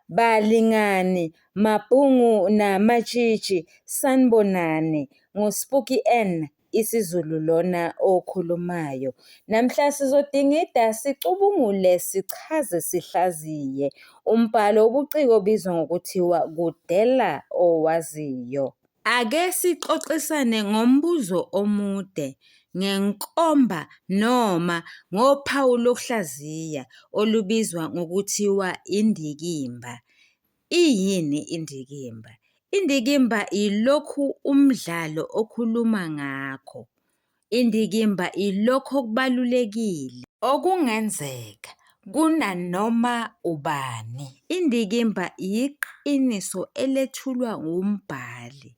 Balingani, mabhungu namatshitshi, sanibonani. NguSpooky N, isiZulu lona okhulumayo. Namhla sizodingida, sicubungule, sichaze, sihlaziye umbhalo wobuciko obizwa ngokuthiwa Kudela Owaziyo. Ake sixoxisane ngombuzo omude, ngenkomba noma ngophawu lokuhlaziya olubizwa ngokuthiwa indikimba. Iyini indikimba? Indikimba ilokhu umdlalo okhuluma ngakho. Indikimba ilokho okubalulekile okungenzeka kunanoma ubani. Indikimba iqiniso elethulwa ngumbhali.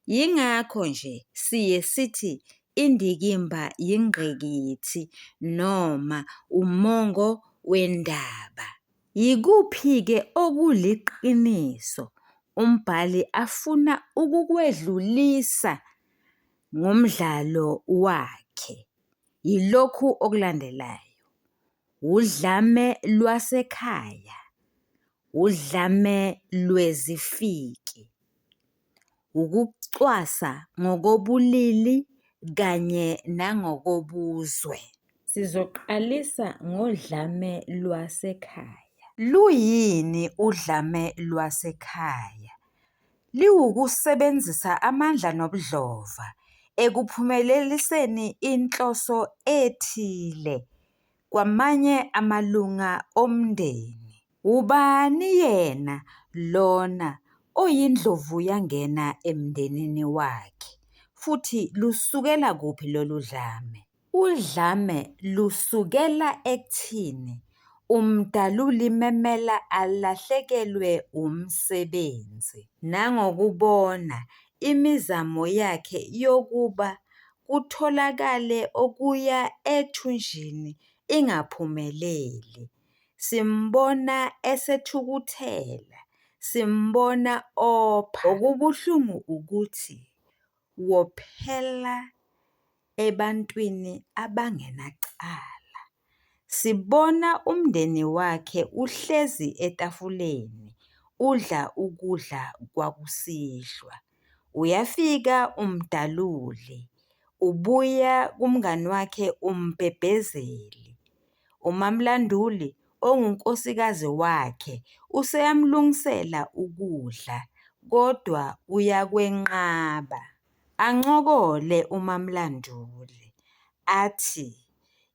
Yingakho nje siye sithi indikimba yingqikithi noma umongo wendaba. Yikuphi-ke okuliqiniso umbhali afuna ukukwedlulisa ngomdlalo wakhe? Yilokhu okulandelayo, udlame lwasekhaya, udlame lwezifiki, ukucwasa ngokobulili kanye nangokobuzwe. Sizoqalisa ngodlame lwasekhaya. Luyini udlame lwasekhaya? Liwukusebenzisa amandla nobudlova ekuphumeleliseni inhloso ethile kwamanye amalunga omndeni. Ubani yena lona oyindlovuyangena emndenini wakhe futhi lusukela kuphi lolu dlame? Udlame lusukela ekuthini uMdaluli Memela alahlekelwe umsebenzi. Nangokubona imizamo yakhe yokuba kutholakale okuya ethunjini ingaphumeleli. Simbona esethukuthela, simbona opha. Okubuhlungu ukuthi wophela ebantwini abangenacala. Sibona umndeni wakhe uhlezi etafuleni udla ukudla kwakusihlwa. Uyafika uMdaluli, ubuya kumngani wakhe uMbhebhezeli. UMaMlanduli ongunkosikazi wakhe useyamlungisela ukudla kodwa uyakwenqaba. Ancokole uMaMlanduli athi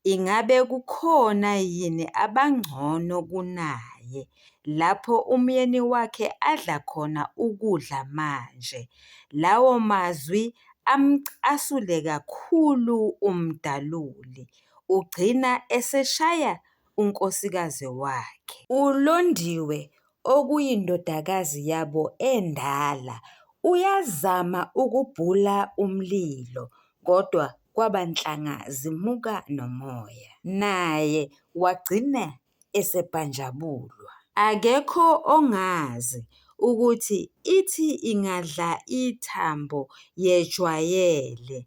ingabe kukhona yini abangcono kunaye lapho umyeni wakhe adla khona ukudla manje. Lawo mazwi amcasule kakhulu uMdaluli, ugcina eseshaya unkosikazi wakhe. ULondiwe okuyindodakazi yabo endala uyazama ukubhula umlilo kodwa kwabanhlanga zimuka nomoya. Naye wagcina esebhanjabulwa. Akekho ongazi ukuthi ithi ingadla ithambo yejwayele.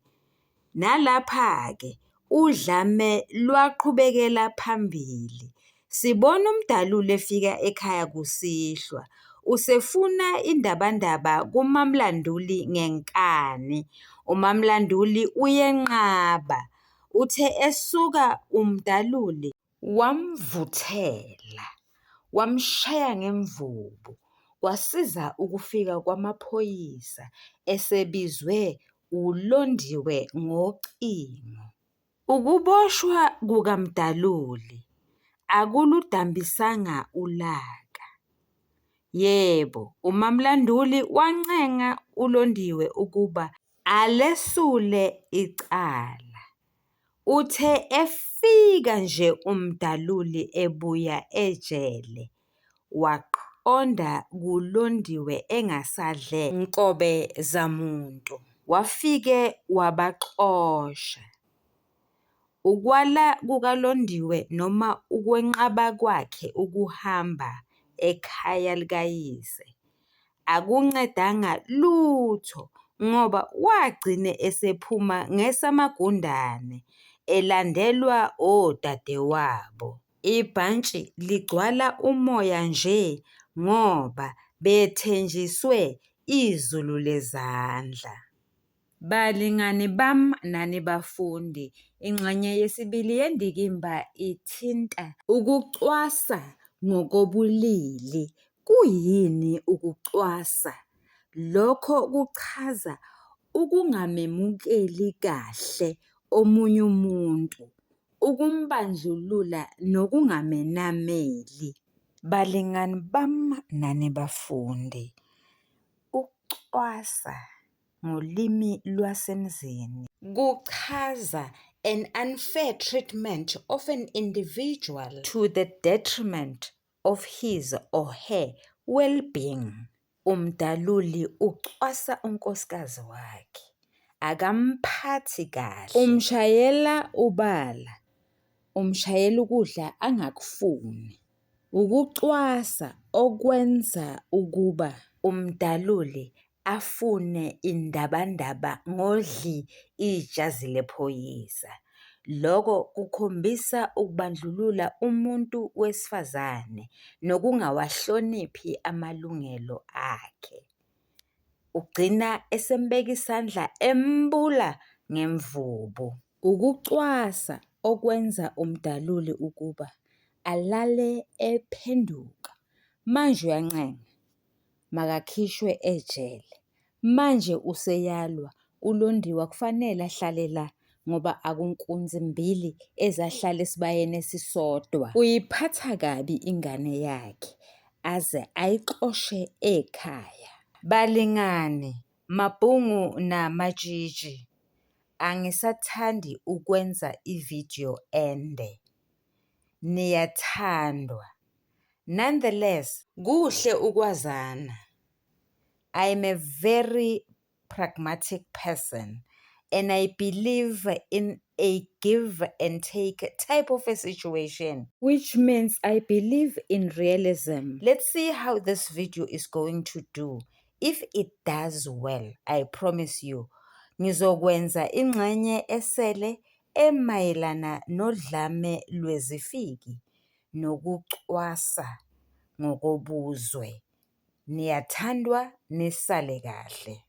Nalapha-ke udlame lwaqhubekela phambili. Sibona uMdaluli efika ekhaya kusihlwa. Usefuna indabandaba kuMaMlanduli ngenkani. UMaMlanduli uyenqaba. Uthe esuka uMdaluli wamvuthela, wamshaya ngemvubu. Kwasiza ukufika kwamaphoyisa esebizwe uLondiwe ngocingo. Ukuboshwa kukaMdaluli akuludambisanga ulaka. Yebo, uMaMlanduli wancenga uLondiwe ukuba alesule icala. Uthe efika nje uMdaluli ebuya ejele, waqonda kuLondiwe engasadle nkobe zamuntu. Wafike wabaxosha. Ukwala kukaLondiwe noma ukwenqaba kwakhe ukuhamba ekhaya likayise akuncedanga lutho ngoba wagcina esephuma ngesamagundane elandelwa odadewabo. Ibhantshi ligcwala umoya nje ngoba bethenjiswe izulu lezandla. Balingani bami nani bafundi, ingxenye yesibili yendikimba ithinta ukucwasa ngokobulili. Kuyini ukucwasa? Lokho kuchaza ukungamemukeli kahle omunye umuntu, ukumbandlulula nokungamenameli. Balingani bami nani bafundi, ukucwasa ngolimi lwasemzini kuchaza an unfair treatment of an individual to the detriment of his or her well-being. UMdaluli ucwasa unkosikazi wakhe, akamphathi kahle. Umshayela ubala, umshayela ukudla angakufuni. Ukucwasa okwenza ukuba uMdaluli afune indabandaba ngodli ijazi lephoyisa. Lokho kukhombisa ukubandlulula umuntu wesifazane nokungawahloniphi amalungelo akhe. Ugcina esembeka isandla embula ngemvubu. Ukucwasa okwenza uMdaluli ukuba alale ephenduka, manje uyancenga makakhishwe ejele, manje useyalwa uLondiwe akufanele ahlale la ngoba akunkunzi mbili ezahlala esibayeni esisodwa. Uyiphatha kabi ingane yakhe aze ayixoshe ekhaya. Balingani, mabhungu namatshitshi, angisathandi ukwenza ividiyo ende. Niyathandwa. Nonetheless, kuhle ukwazana. I am a very pragmatic person and I believe in a give and take type of a situation, which means I believe in realism. Let's see how this video is going to do. If it does well, I promise you, ngizokwenza ingxenye esele emayelana nodlame lwezifiki nokucwasa ngokobuzwe. Niyathandwa, nisale kahle.